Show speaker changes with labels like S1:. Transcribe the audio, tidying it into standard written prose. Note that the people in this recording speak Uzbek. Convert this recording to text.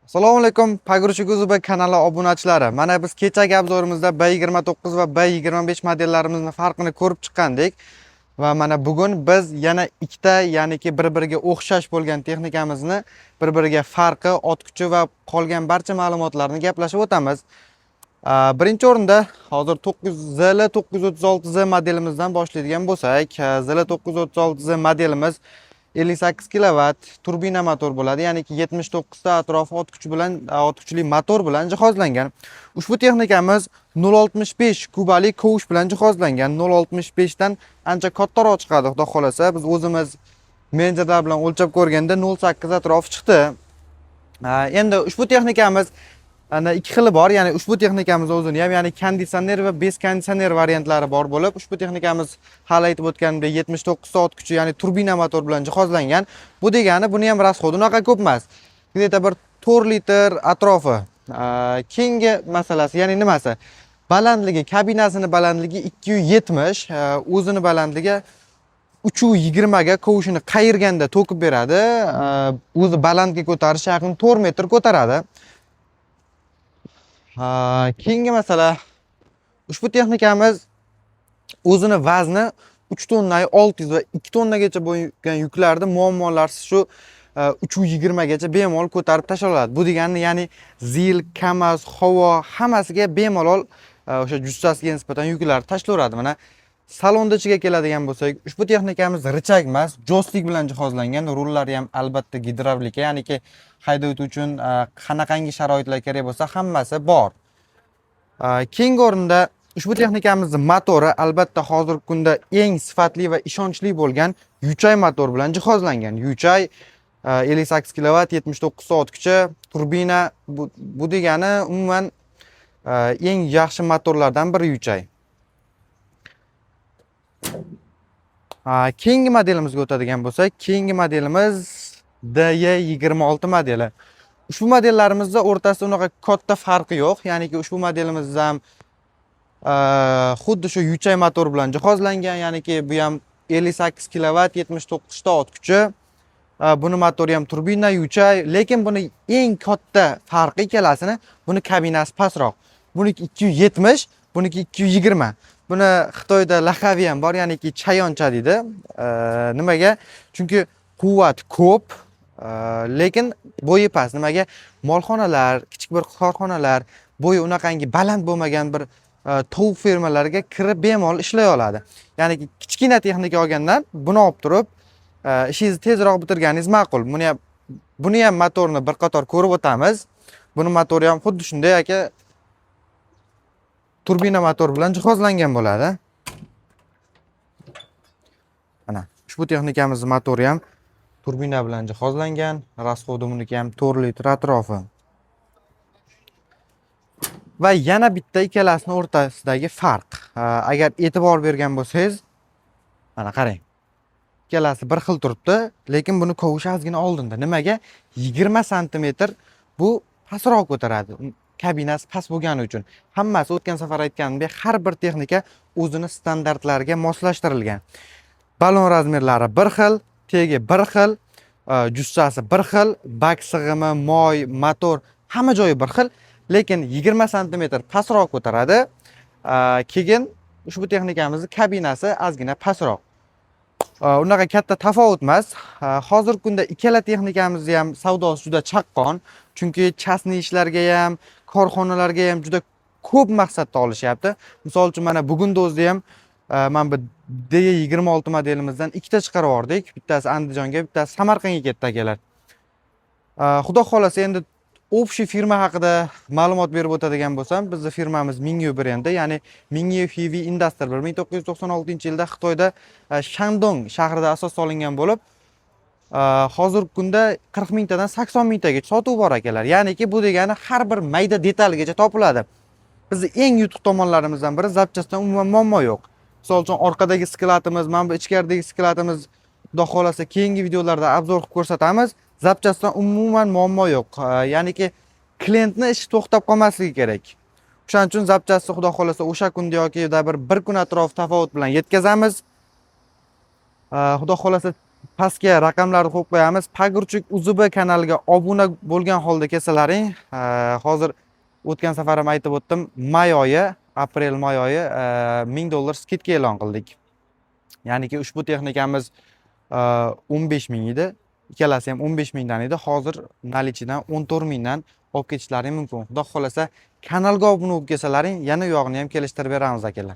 S1: Assalomu alaykum, Погрузчик UZB kanali obunachilari. Mana biz kechagi обзор imizda B29 va B25 modellarimizni farqini ko'rib chiqqandik. Va mana bugun biz yana ikkita, ya'niki bir-biriga o'xshash bo'lgan texnikamizni bir-biriga farqi, ot kuchi va qolgan barcha ma'lumotlarni gaplashib o'tamiz. Birinchi o'rinda hozir 9 ZL 936Z modelimizdan boshlaydigan bo'lsak, ZL 936Z modelimiz 58 kilovat turbina motor bo'ladi, ya'niki 79 ta atrofi ot kuchi bilan, ot kuchli motor bilan jihozlangan. Ushbu texnikamiz 0.65 kubali kovush bilan jihozlangan. 0.65 dan ancha kattaroq chiqadi, xudo xohlasa. Biz o'zimiz menejerlar bilan o'lchab ko'rganda 0.8 atrofi chiqdi. Endi ushbu texnikamiz ana ikki xili bor, ya'ni ushbu texnikamiz o'zini ham, ya'ni konditsioner va без konditsioner variantlari bor bo'lib, ushbu texnikamiz hali aytib o'tganimdek 79 ta ot kuchi, ya'ni turbina motor bilan jihozlangan. Bu degani buni ham расход unaqa ko'p emas. Где-то bir 4 litr atrofi. Keyingi masalasi, ya'ni nimasi? Balandligi, kabinasini balandligi 270, o'zini balandligi 320 ga kovushini qayirganda to'kib beradi. O'zi balandga ko'tarish yaqin 4 metr ko'taradi. Keyingi masala, ushbu texnikamiz o'zini vazni 3 tonna 600 va 2 tonnagacha bo'lgan yuklarni muammolarsiz shu 320 gacha bemalol ko'tarib tashlay oladi. Bu degani, ya'ni ZIL, KAMAZ, Howo hammasiga bemalol o'sha jussasiga nisbatan yuklarni tashlayveradi. Mana salonda ichiga keladigan bo'lsak, ushbu texnikamiz рычаг emas, джойстик bilan jihozlangan. Rullari ham albatta gidravlika, ya'niki haydovchi uchun qanaqangi sharoitlar kerak bo'lsa hammasi bor. Keyingi o'rinda ushbu texnikamizni motori albatta hozirgi kunda eng sifatli va ishonchli bo'lgan Yuchay motor bilan jihozlangan. Yuchay 58 kilovat, 79 ta ot kuchi, turbina. Bu degani umuman eng yaxshi motorlardan biri Yuchay. Keyingi modelimizga o'tadigan bo'lsak, keyingi modelimiz DY26 modeli. Ushbu modellarimizda o'rtasida unaqa katta farqi yo'q, ya'niki ushbu modelimizda ham xuddi shu Yuchay motor bilan jihozlangan, ya'niki bu ham 58 kilovat, 79 ta ot kuchi. Buni motori ham turbina Yuchay, lekin buni eng katta farqi ikkalasini, buni kabinasi pastroq. Buniki 270, buniki 220. Buni Xitoyda laqabi ham bor, ya'niki chayoncha deydi. Nimaga? Chunki quvvat ko'p, lekin bo'yi past. Nimaga? Molxonalar, kichik bir korxonalar, bo'yi unaqangi baland bo'lmagan bir tovuq fermalariga kirib bemalol ishlay oladi. Ya'ni kichkina texnika olgandan buni olib turib, ishingizni tezroq bitirganingiz ma'qul. Buni ham motorini bir qator ko'rib o'tamiz. Buni motori ham xuddi shunday aka, turbina motor bilan jihozlangan bo'ladi. Mana ushbu texnikamizni motori ham turbina bilan jihozlangan. Расход i buniki ham 4 litr atrofi. Va yana bitta ikkalasini o'rtasidagi farq. Agar e'tibor bergan bo'lsangiz, mana qarang. Ikkalasi bir xil turibdi, lekin buni kovushi ozgina oldinda. Nimaga? 20 santimetr bu pastroq ko'taradi. Kabinasi past bo'lgani uchun. Hammasi o'tgan safar aytganimdek, har bir texnika o'zini standartlariga moslashtirilgan. Balon размер lari bir xil, tegi bir xil, jussasi bir xil, bak sig'imi, moy, motor hamma joyi bir xil, lekin 20 santimetr pastroq ko'taradi. Keyin ushbu texnikamizni kabinasi ozgina pastroq. Unaqa katta tafovut emas. Hozirgi kunda ikkala texnikamizni ham savdosi juda chaqqon, chunki частный ishlarga ham, korxonalarga ham juda ko'p maqsadda olishyapti. Misol uchun, mana bugunni o'zida ham mana bu D26 modelimizdan ikkita chiqarib yubordik. Bittasi Andijonga, bittasi Samarqandga ketdi akalar. Xudo xohlasa, endi общий firma haqida ma'lumot berib o'tadigan bo'lsam, bizni firmamiz Mingyu brendi, ya'ni Mingyu Heavy Industry 1996-yilda Xitoyda Shandong shahrida asos solingan bo'lib, hozirgi kunda 40 mingtadan 80 mingtagacha sotuv bor akalar. Ya'niki bu degani har bir mayda detalgacha topiladi. Bizni eng yutuq tomonlarimizdan biri, запчасть dan umuman muammo yo'q. Misol uchun, orqadagi склад imiz, mana bu ichkaridagi склад imiz, Xudo xohlasa, keyingi videolarda обзор qilib ko'rsatamiz. Запчасть dan umuman muammo yo'q. Ya'niki klientni ishi to'xtab qolmasligi kerak. O'shaning uchun запчасть ni Xudo xohlasa o'sha kunda yoki bir kun atrofi tafovut bilan yetkazamiz. Xudo xohlasa. Pastga raqamlarni qo'yib qo'yamiz. Pagurchik UZB kanaliga obuna bo'lgan holda kelsalaring, hozir o'tgan safar ham aytib o'tdim, may oyi, aprel may oyi 1000 dollar скидка e'lon qildik. Ya'niki ushbu texnikamiz 15 000 edi. Ikkalasi ham 15 mingdan edi. Hozir наличиdan 14 mingdan olib ketishlari mumkin. Xudo xohlasa, kanalga obuna bo'lib kelsalaring, yana u yog'ini ham kelishtirib beramiz, akalar.